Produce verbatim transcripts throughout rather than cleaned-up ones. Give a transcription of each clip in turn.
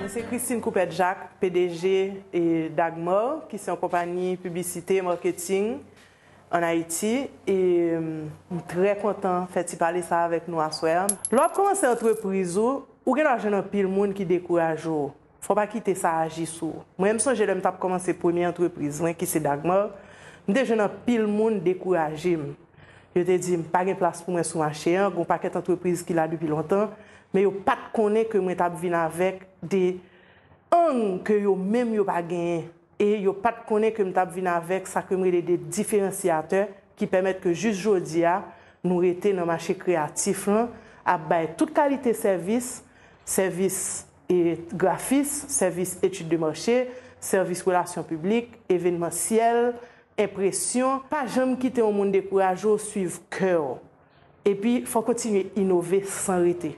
Mwen se Christine Coupet Jacques, P D G e Dagmar, ki se yon konpayi piblisite, maketing ann Ayiti. E m trè kontan fè ti pale sa avèk nou aswè a. Lè w ap kòmanse antrepriz ou, ou gen dwa jwenn anpil moun ki dekouraje w. Fò w pa kite sa aji sou ou. Mwen, m sonje lè m t ap kòmanse premye antrepriz mwen, ki se Dagmar, m te jwenn anpil moun dekouraje m. Yo te di m pa gen plas pou mwen sou mache a, gen yon pakèt antrepriz ki la depi lontan, men yo pa t konnen ke mwen t ap vin avèk de ang ke yo menm yo pa genyen. E yo pa t konnen ke m t ap vin avèk sa ke m rele de diferansiyatè ki pèmèt ke jis jodi a, nou rete nan mache kreyatif lan, ap bay tout kalite sèvis, sèvis e grafis, sèvis etid de mache, sèvis relasyon piblik, evenmansyèl, enpresyon. Pa janm kite yon moun dekouraje w, swiv kè w. Epi, fò w kontinye inove san rete.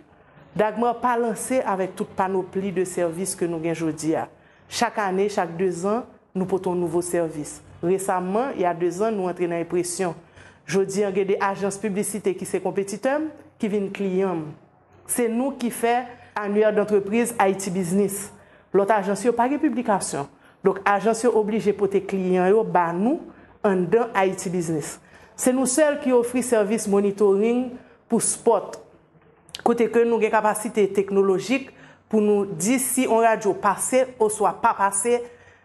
Dagmar pa lanse avèk tout panopli de sèvis ke nou gen jodi a. Chak ane, chak dezan, nou pote yon nouvo sèvis. Resaman, il y a deux ans, nou antre nan enpresyon. Jodi a, gen de ajans piblisite ki se konpetitè m, ki vin kliyan m. Se nou ki fè Annuaire d'entreprise Haïti Business. Lòt ajans yo pa gen piblikasyon. Donk, ajans yo oblije pote kliyan yo ba nou anndan Haïti Business. Se nou sèl ki ofri sèvis monitoring pou spot, kote ke nou gen kapasite teknolojik pou nou di si yon radyo pase oswa pa pase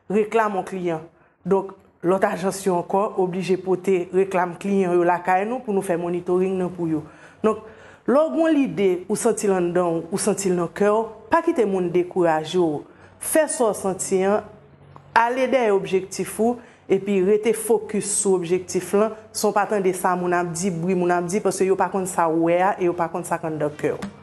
reklam yon kliyan. Donk, lòt ajans yo ankò oblije pote reklam kliyan yo lakay nou pou nou fè monitoring nan pou yo. Donk, lè w gen yon lide, ou santi l anndan w, ou santi l nan kè w, pa kite moun dekouraje w. Fè sa w santi an, ale dèyè objektif ou, epi rete fokis sou objektif lan, san w pa tande sa moun ap di, bri moun ap di, paske yo pa konn sa w wè a e yo pa konn sa k anndan kè w.